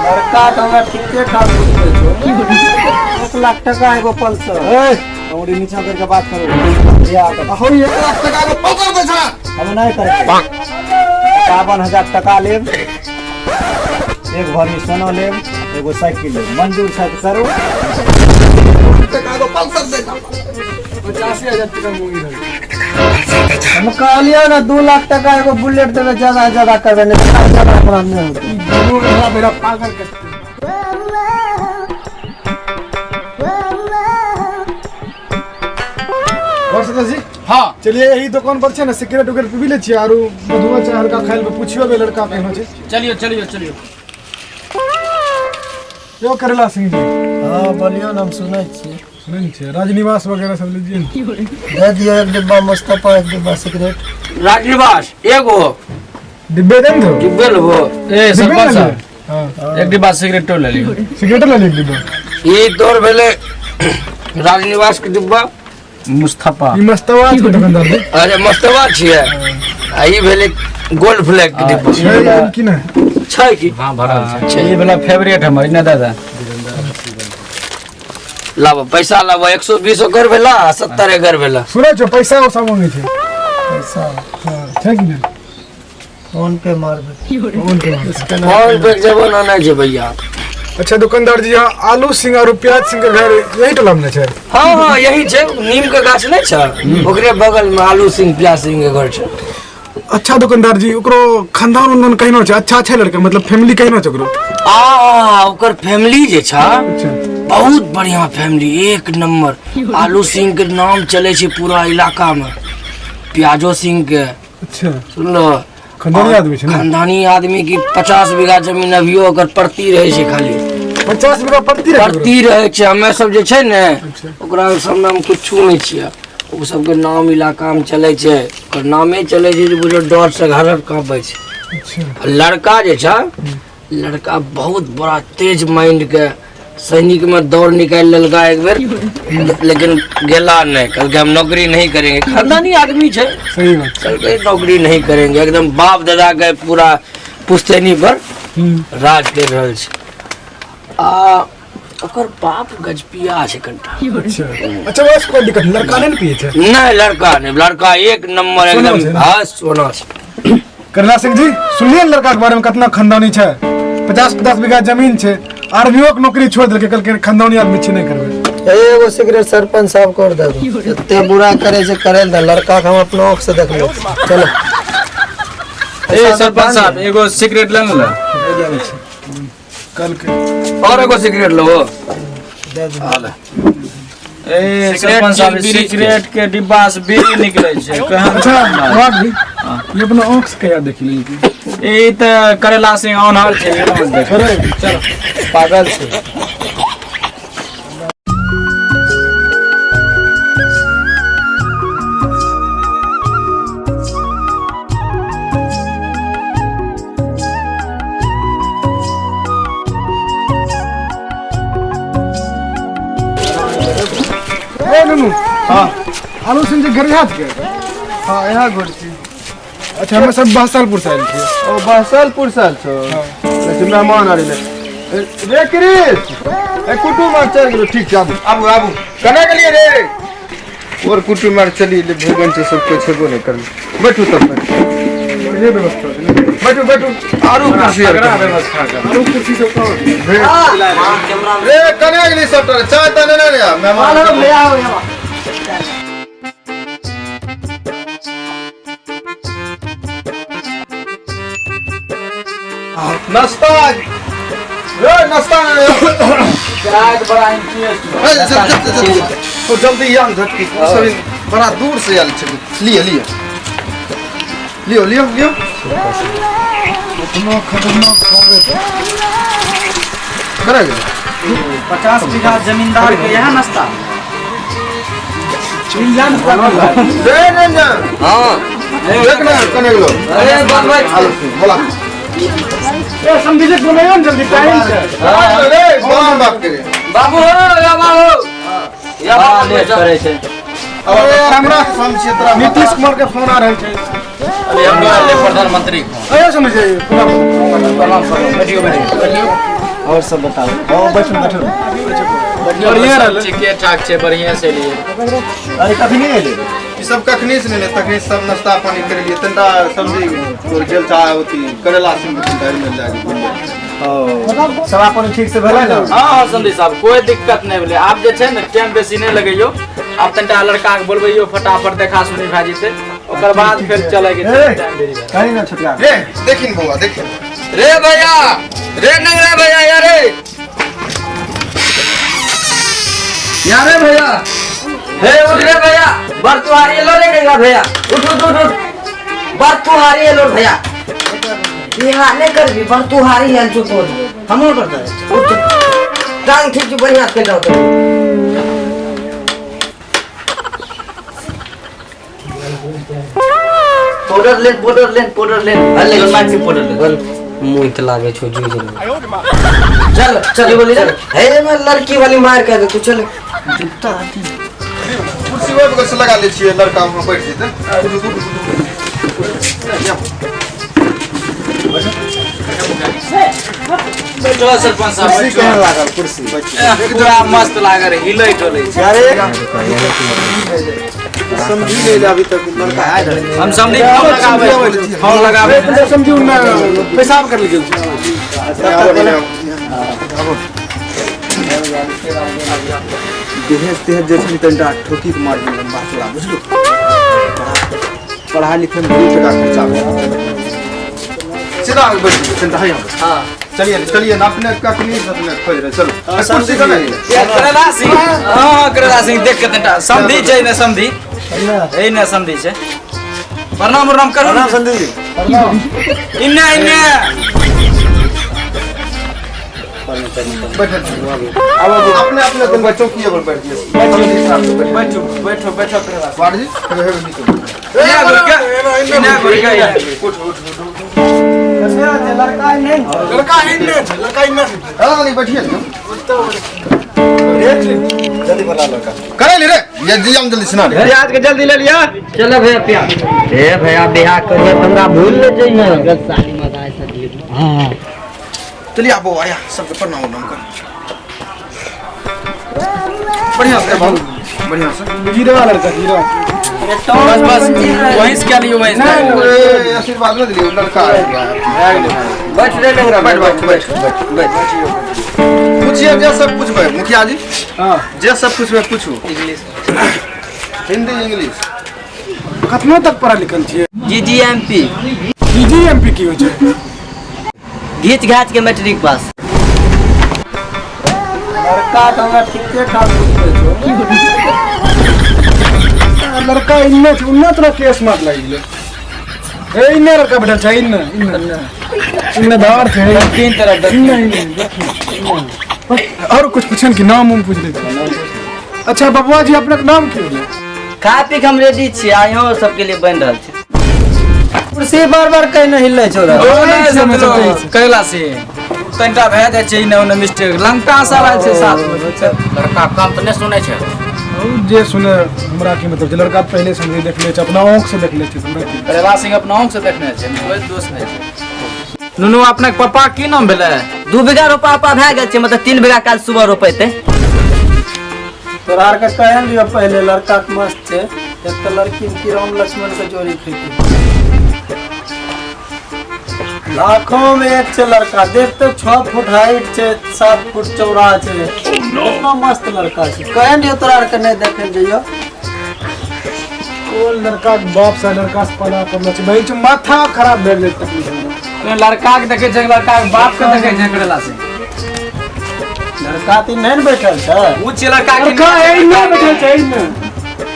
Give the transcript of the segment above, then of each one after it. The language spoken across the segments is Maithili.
लड़का तऽ हमरा ठीके ठाक बुझबै छौ। 1 लाख टका एगो पल्सर। ए, उंगली नीचा करके बात करो। बियाह कर। हो 1 लाख टका के पल्सर दै छै। हम नहीं करबै। 51,000 टका लेब, 1 भरी सोना लेब, एगो साइकिल लेब। मंजूर छै तऽ करू। टका के पल्सर दै छै। 85,000 टका मांगी रहल। हम कहलियै ने 2 लाख टका एगो बुलेट देबै, ज्यादा से ज्यादा करबै, नहीं तऽ ज्यादा हमरा नहि होतै। दुनू मेरा मेरा पागल करते। और सदस्य जी। हाँ। चलिए, यही दुकान पर छै ने, सिगरेट उगरेट पीबी लै छियै आरू मधुआ चाय हल्का खाइ लेबै। पुछियो बे लड़का केहनो छै। चलियो चलियो चलियो। यो करेला सिंह जी। हाँ, बोलियौ ने, हम सुनै छियै। सुनै ने छियै, राजनिवास वगैरह सब लीजिए ने। दे दियौ एक डिब्बा मुस्तफा, एक डिब्बा सिगरेट। राजनिवास एगो। डिब्बे दे ने दो। डिब्बे लेबो? ए डिब्बे सरपंच ले साहब। लिअ। हाँ। एक डिब्बा सिगरेटो ले लियो। सिगरेट ले ली एक डिब्बा। ई तोर भेलै राजनिवास के डिब्बा। मुस्तफा। ई मस्तवा छै दुकानदार जी। अरे मस्तबा छियै आ ई भेलै गोल्ड फ्लैग के डिब्बा। छै की नहि? छै की। हाँ, भरल छै। ई वाला फेवरेट हमर ने दादा। लाबो पैसा लाबो। 120 ओकर भेला आ 70 एकर भेला। सुनै छौ, पैसा उसा मांगे छै। पैसा? हाँ, छै कि नहि? फोन पे मारबै। फोन पे मांगे। स्कैनर। फोन पे के जमाना नहि छै भैया। अच्छा दुकानदार जी, यहाँ आलू सिंह और प्याज सिंह के घर यही टोला में छै? हाँ, यही छै। नीम के गाछ नहि छै, ओकरे बगल में आलू सिंह प्याज सिंह के घर छै। अच्छा दुकानदार जी, ओकरो खानदान उनदान कहिनो छै? अच्छा छै लड़का, मतलब फैमिली कहिनो छै ओकरो? आ ओकर फैमिली जे छै, अच्छा। बहुत बढ़िया फैमिली, एक नंबर। आलू सिंह के नाम चले छै पूरा इलाका में, प्याजो सिंह के। अच्छा। सुनलो? खानदानी आदमी छै ने? खानदानी आदमी की। 50 बीघा जमीन अभियो ओकर परती रहै छै खाली। 50 बीघा परती रहै ओकरो? परती रहै छै। हमे सब जे छै ने, अच्छा। ओकरा सबमे हम कुछो नहि छियै। ओ सबके नाम इलाका मे चलै छै, ओकर नामे चलै छै जे बुझो डर से घर कांपै छै। अच्छा। आ लड़का जे छै, लड़का बहुत बड़ा तेज माइंड के। सैनिक में दौड़ निकालि लेलका एक बेर, लेकिन गेला नहीं। कहलकै हम नौकरी नहीं करेंगे। खानदानी आदमी छै। सही बात। कहलकै नौकरी नहीं करेंगे। एकदम बाप दादा के पूरा पुश्तैनी पर राज कर रहल छै। आ ओकर बाप गजपिया छै कनिटा। अच्छा अच्छा, बस कोई दिक्कत नहीं, लड़का नहीं ने पिए छै? नहीं, लड़का नहीं, लड़का एक नंबर। सोना एकदम छै ने? हाँ, सोना छै। करला सिंह जी, सुनलिए ने लड़का के बारे में, कितना खानदानी छै। 50-50 बीघा जमीन छै। आर्मियों के नौकरी छोड़ देलकै, कहलकै खानदानी आदमी छै, नहीं करबै। एगो सिगरेट सरपंच साहब कर दे। एते बुरा करे छै, करे लए दे लड़का के, हम अपनो आँख से देखले छी। चलो। ए सरपंच साहब, एगो सिगरेट ले ने। कल के और एगो सिगरेट लेबो? दे दे। ए सरपंच साहब, सिगरेट के डिब्बा से बीड़ी निकले छै, केहन? अच्छा बात भी ये अपना आँख से कहिया देखी लेलकै? ई तऽ करेला सिंह ऑनहर छै, एना देख। चलो। पागल छै। ए नुनू। हाँ, आलू सिंह जी घर यहाँ के? हाँ, यहाँ घर छी। अच्छा, हम सब बहसलपुर से आयल छियै। ओ बहसलपुर से आयल छौ? अच्छा, मेहमान आर एलै रे। क्रिस, ए कुटुम आर चलि गेलो। ठीक छै, आबू आबू आबू। केना गेलियै रे? और कुटुम आर चलि एलै, भोजन छै, सब कोइ छेबो नहि करलै। बैठू तब, बैठू। बढ़िया व्यवस्था छै ने? बैठू बैठू, आरो कुर्सी आर व्यवस्था कर। आरो कुर्सी सब कहाँ? रे, कने गेली सबटा? चाय ताय नेने रे मेहमान। ले आओ यहाँ। नाश्ता रे, नाश्ता ने। चाय के बड़ा इंटरेस्ट। ए, चल, चल, चल, चल। तो जल्दी आन झटकी, सब बड़ा दूर से आयल छै। लिअ लिअ लियो लियो लियो। इतना खतरनाक खावे। करा गेलै। 50 बीघा जमींदार के यहाँ नाश्ता। रे रंजन। हाँ। देख ना, कने गेलो? अरे बनबै छी। आलू सिंह बोला। ए समझी जे बनाइयो ने जल्दी, टाइम छै। रे बाप बाप के रे। बाबू हो या बाबू या बड़ा बाबू। लेट करे छै। अरे यार, हमरा हम छियै तोरा। नीतीश कुमार के फोन आ रहल छै। अरे हमरा ले प्रधानमंत्री। अयो समझ जाइए। प्रणाम प्रणाम, बैठियो बैठियो बैठियो। और सब बताओ। हां बैठो बैठो। बढ़िया रहले, ठीके ठाक छै, बढ़िया से लिए। अरे कभी नहीं एले ई सब कखनी से नहीं, तखनी सब नाश्ता पानी कर लिए। तंटा सब्जी तोर गेल चाह होती करेला सिंह घर में लागी। ओ सब अपन ठीक से भेलै ना? हां हां संदी साहब, कोई दिक्कत नहीं भेलै। आप जे छै ने टाइम बेसी नहीं लगैयो, आप तंटा लड़का के बोलबैयो फटाफट देखा सुनी भए जेतै, ओकर बाद फिर चले के छै टाइम देरी भेल। कहीं ना छोटका रे देखिन बौआ देखिन। रे भैया, रे नंगरा भैया, यारे यारे भैया, हे उठ रे भैया, बर तुहारी लो रे नंगरा भैया, उठ उठ उठ उठ, बर तुहारी लो भैया, बिहार नहीं करबी, बर तुहारी है जो तोर हमरो करता है। उठ टांग ठीक से बढ़िया से जाओ। पाउडर लेन, पाउडर लेन, पाउडर लेन, अरे मार के पाउडर लेन। मुंह त लागे छो जी जी। चल चल बोली चल। हे मैं लड़की वाली मार के दे तू चल। जूता आती कुर्सी ओइ बगल से लगा ले छियै, लड़का वहां बैठ जेतै। चलो सरपंच साहब कुर्सी केहन लागल? कुर्सी पूरा मस्त लागल, हिलै डोलै छै। अरे समझी नहीं अभी तक लड़का आयल है। हम समझी फोन लगाबै, फोन लगाबै। समझी उन्ना पेशाब कर गेल। देहेज तेहेज जे छै तनिटा ठोकी के मार लंबा चौड़ा बुझलु। पढ़ाई लिखाई में बहुत टका खर्चा भेल। सीधा बैठ तनिटा है। हां चलिए चलिए ना अपने कखनी अपने खोज रहे। चलो कुर्सी कने करेला सिंह। हां करेला सिंह देख के तनिटा समधी छै ने, समधी ए ने समधी छै। प्रणाम प्रणाम करू। प्रणाम समधी जी। प्रणाम। इन्ने इन्ने बैठो अब अपने अपने तुम बच्चों की पर बैठ जाइए। बैठो बैठो बैठो करेला वार्ड जी हे नीचे इन्ने घुर के उठ उठ उठ। लड़का नहीं, लड़का इन्ने छै, लड़का इन्ने छै। हां नहीं बैठिए जल्दी बोला लड़का करे ले रे ये जी हम जल्दी सुना रे प्याज के जल्दी ले लिया। चलो भैया प्याज। ए भैया बियाह करिए हमरा भूल ले जइहे। साली मत आए सदी। हां चलिए आबो आया सबके प्रणाम उणाम कर बढ़िया से बाबू, बढ़िया से। जीरा लड़का जीरा बस बस वहीं से क्या लियो वहीं से आशीर्वाद न दिलियो लड़का बैठ रे नंगरा बैठ बैठ बैठ बैठ। पूछिए जे सब पूछबै मुखिया जी। हां जे सब पूछबै पूछू। English Hindi English. कतना तक पढ़ल लिखल छियै? जीजीएमपी। जीजीएमपी की होइ छै? घीच घाच के मैट्रिक पास। लड़का तो हमरा ठीके ठाक बुझै छौ। लड़का इन्ने छै, उन्ने तोरा केस मार लागि गेलै। ए इन्ने लड़का बैठल छै, इन्ने इन्ने इन्ने धार छै, तीन तरफ इन्ने इन्ने। और कुछ पूछन कि नाम उम पूछ ले। अच्छा बबुआ जी अपने नाम की होले? खा पी के हम रेडी छी, आ यहाँ सबके लिए बन रहल छै। कुर्सी बार बार कहीं नहीं हिलै छौ। करेला से तनिटा भए जाइ छै इन्ने ओन्ने मिस्टेक, लंका सब आयल छै साथ में। लड़का कम तऽ नहि सुनै छै। जे सुने हमरा की मतलब छै, लड़का पहले से देखले छै, अपना आँख से देखले छै। हमरा की करेला सिंह अपना आँख से देखने छै, कोई दोष नहि छै। नुनू अपने पापा की नाम भेलै? 2 बीघा रोपा उपा भए गेल छै, मतलब 3 बीघा काल सुबह रोपेतै। तोरा आर के कहल लियो पहले लड़का के मस्त छै, एक तऽ लड़की की राम लक्ष्मण के जोड़ी खैती। लाखों में एक छै लड़का, देख तो 6 फुट हाइट छै, 7 फुट चौड़ा छै, इतना मस्त लड़का छै। कहल लियो तोरा आर के नहीं देखे जइयो। कोन लड़का के बाप से लड़का से पला पड़ल छै भाई, माथा खराब भेल गेल तकलीफ। लड़का के देखे छै, लड़का के बाप के देखे छै। करेला से लड़का ती नहीं बैठल छै, उ छै लड़का के लड़का इन्ने बैठल छै, इन्ने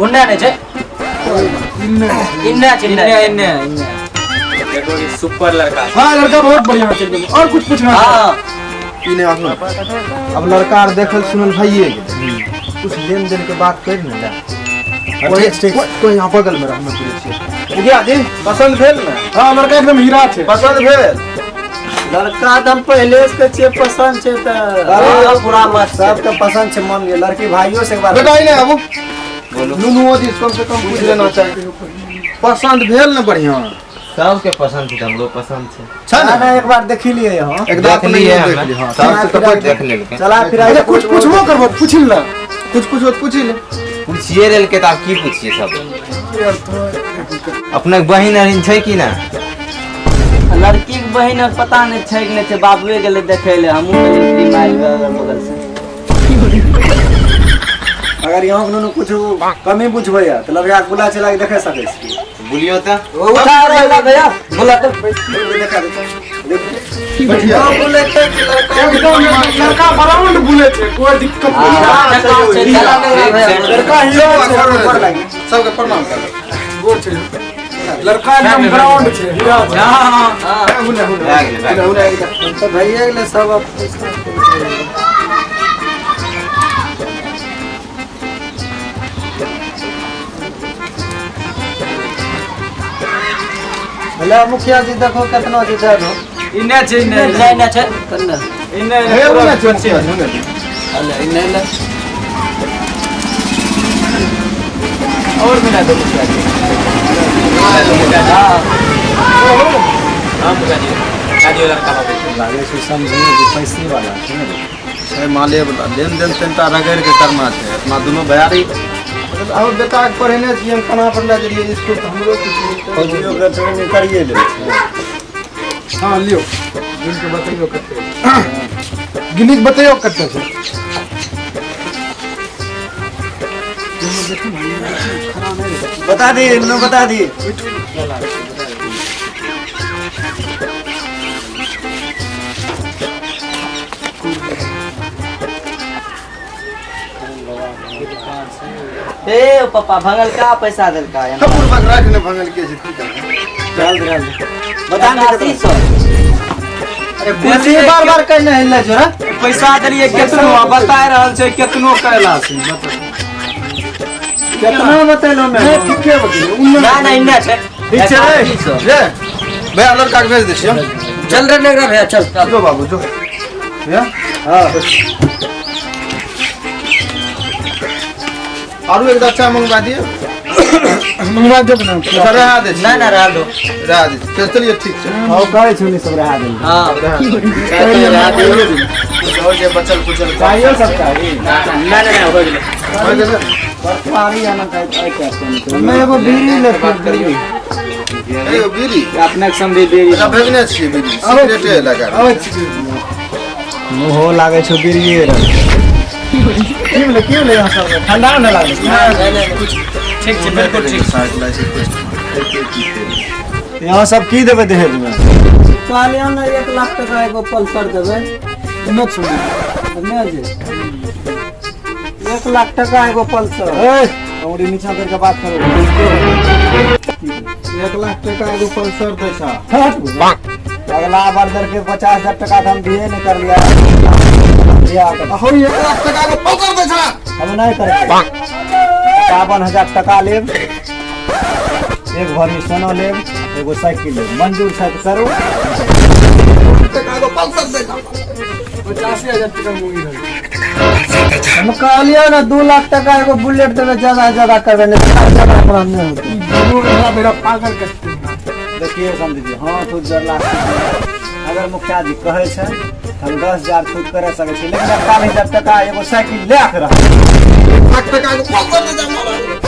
उन्ने नहीं छै, इन्ने इन्ने छै, इन्ने इन्ने इन्ने। देखो कि सुपर लड़का। हां लड़का बहुत बढ़िया छै एकदम। और कुछ पूछना? हां ई नहीं आखना। अब लड़का आर देखल सुनल भइए गेल, कुछ लेन देन के बात कर ने ले। ठीक ठीक कोई यहाँ बगल में रहना पड़ै छै। मुखिया जी पसंद भेल ने? हां लड़का एकदम हीरा छै। पसंद भेल लड़का तो हम पहले से छे पसंद छे त पूरा मस्त सबके पसंद छे। मन गेल लड़की भाइयों से एक बार बेटा नहीं आबू बोलो नुनुओ जी कम से कम पूछ लेना चाहिए। पसंद भेल ने बढ़िया? सबके पसंद छै, हमरो पसंद छै। छै ने? ना, एक बार देखी लिए यहाँ। एक बार देख लिए देख हमे। लिए, हाँ। सब सब तऽ देख लेलकै। चला फिर अच्छा, कुछ पूछबो करबो, पूछि ले। कुछ पूछो तऽ पूछि ले। पूछिए लेलकै तऽ आब की पूछिए सब। यार तो अपने बहिन अरिन छै कि ना? लड़की के बहिन और पता नहीं छै कि नहीं छै, बाबुए गेलै देखै ले, हमहूँ गेलियै फ्री मारि कऽ अगल बगल से। अगर यहाँ के कुछ कमी बुझबै तऽ लड़का के बुला चला के देखे सकै छी। बोलियो तऽ। उठा रहे भैया, बोला तो। देखा दे। बैठिया। एकदम लड़का बराबर बुले छै, कोई दिक्कत नहीं। लड़का हीरो छै। सबके प्रणाम कर। गोर छै लड़का, एकदम ग्राउंड छै, हीरा छै। हुने हुने। भए गेलै, भए हुने हुने। तऽ भैया गेलै सब। हेलो मुखिया जी, देखो कितना जी दे दो। इने छै, इने। नहीं नहीं छै कन्ने। इने। हे, हुने छै मुखिया जी, हुने। अले इने ले। और मिला दो मुखिया जी। हाँ मुखिया जी, दियौ लड़का बाबू। लागे छै समझियो कि पैसे वाला छै ने। छै माले वाला, लेन देन तनिटा रगड़ि के करना छै। अपना दुनू भैयारी हमर बेटाके पढ़ेने छियै, हम केना पढ़ने गेलियै स्कूल तऽ हमरो किछु मिलतै। फौजियो के ट्रेनिंग करिए लै छै। हाँ लियो, गिन के बतैयो कते, गिनी के बतैयो कते छै। बता दी न, बता दी। ए पापा, भंगल का पैसा देलका? कपूर बक राख ने, भंगल के छै, की करबै? चल चल, बता दे। 8100। अरे बेसी बार बार कहने हिलै छोरा। पैसा देलियै केतनो आ बता रहल छै केतनो कैला से। कितना बतेलो मैं? नहीं, ठीके बतैयो उन्ने। ना ना, इन्ने छै। ठीक छै रे। 8100। रे भैया, लड़का के भेज दै छियै। चल रे नेगरा भैया, चल। जो बाबू जो भैया। हाँ। आरू एक चाय मंगवा दियौ। मंगवा देब ना? अच्छा, रहा दै ना छियै। ना, रह दो। रहा दै छियै। चल, चलिए, ठीक छै। हाँ, कहै छौ सब रहा देल। हाँ। रहा दे। कुछ और जे बचल कुचल चाहियो सब चाही। ना ना ना, हो गेलै। हो गेलै। बर्फारी आना कहै कहै हमे एगो बीड़ी ले बात करियौ। एगो बीड़ी। अपने के समझी बीड़ी। अच्छा, भेजने छियै बीड़ी, सिगरेटे लगा। आबै छी। मुहो लागै छौ बीड़िए रंग। की भेलै, की भेलै? यहाँ सब ठंडा नहि लागै? ठीक छै, बिल्कुल ठीक। यहाँ सब की देबै दहेज में? कहलियै ने 1 लाख टका एगो पल्सर देबै। नहि छोड़ी। नहि जे 1 लाख टका एगो पल्सर। ए उंगली नीचा करके बात करो। 1 लाख टका एगो पल्सर दै छा? अगला बार दर के 50,000 टका तो हम दिए नहीं कर लिया बियाह कर। हो, 1 लाख टका एगो पल्सर दै छा? हम नहीं करते। 51,000 टका लेब, एक भरी सोना लेब, एगो साइकिल लेब। मंजूर छै तऽ करू। टका एगो पल्सर दै छा? 85,000 टका मंगी रहल। हम कहलियै ने 2 लाख टका एगो बुलेट देबै, ज्यादा से ज्यादा करबै, नहीं तऽ ज्यादा हमरा नहीं होतै। दुनू एकरा बेरा पागल करते। देखिए समझी, हाँ छूट जरला अगर मुखिया जी कहै छै तऽ हम 10,000 छूट कर सकै छी, लेकिन 41,000 टका एगो साइकिल लए के रहब। लाख टका एगो पल्सर दै छा?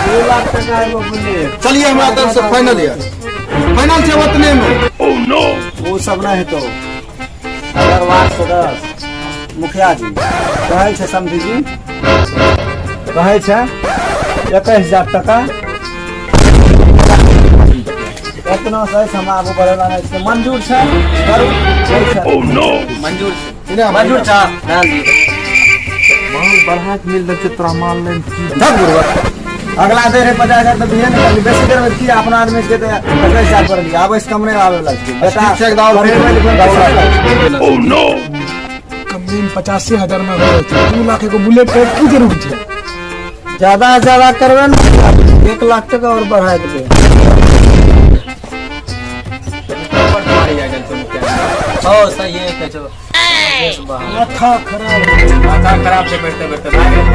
2 लाख टका एगो बुलेट। चलिए, हमरा तरफ से फाइनल यऽ, फाइनल छै ओतने में। ओ सब नहीं हेतौ। अगर वार्ड सदस्य मुखिया जी कहै छै, समझी जी कहै छै 21,000 टका, एतना से हम आगू बढ़ेला नहीं छै। मंजूर छै करू, नहि छै। मंजूर इने मंजूर छा, डाल दियो। माल बढ़ा के मिल रहल छै तोरा माल लैन की? धक गुरुवर, अगला दे रहे 50,000 तऽ बिहे नहि करली। बेसी देर में की अपना आदमी के तऽ 21,000 पर लिया, आब एहिसँ कम नहि आबै वाला छै बेटा। ठीक छै, एक दाव पढ़ेबै लिखेबै पैसा लागै। कम 85,000 में हो जाइ छै। 2 लाख एगो बुलेट के की जरूरत छै? ज्यादा से ज्यादा करबै ने, 1 लाख टका और बढ़ा देबै। हो, सही है कहै छौ। माथा खराब। माथा खराब छै बैठते बैठते।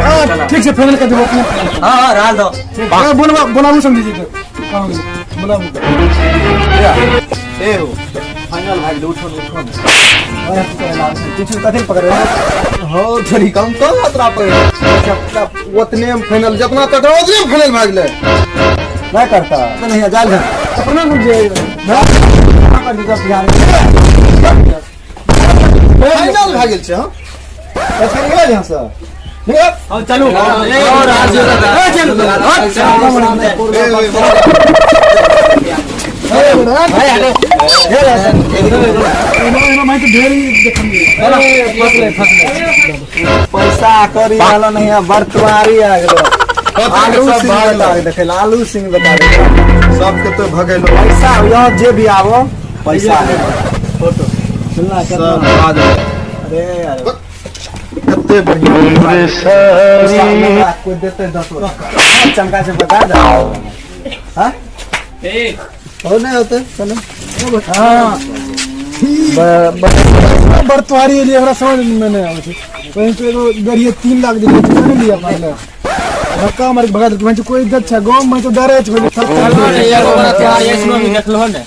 हाँ, ठीक छै, फाइनल कर देबो अपने। हाँ हाँ, डाल दो। हाँ, बोलबा, बोलाबू समझी जी के। कहाँ गेलै? बोला। ए हो, फाइनल भाग उठो उठो। पीछू कथी पकड़े हो थोड़ी कम कम मात्रा पकड़े। उतने में फाइनल जितना तक उतने में फाइनल भाग ले। नहीं करता नहीं जाल जा अपना कुछ जे फाइनल भाग गेल छै। हां, ऐसे निकल यहाँ से, निकल। हाँ चलू। पैसा करी आलो नहीं, बर्तवारी आ गेलो। आलू सिंह बता देखे, लालू सिंह बता दे सबके तो भगेलो। पैसा यहाँ जे भी आवो पैसा फोटो सुनना। सब भाग। अरे अरे कते बढ़िया कोई देते 10 चमका से बता दे। हाँ हो नहीं होते, चलो। हाँ, बर्तवारी एलियै, हमरा समझ में नहि आबै छै। वहीं पे एगो गड़िए 3 लाख देलियै, नहीं लिया पहले धक्का मारि के भगा देलकै। कोई इज्जत छै गाँव में? तो डरे छै। देखलो ने।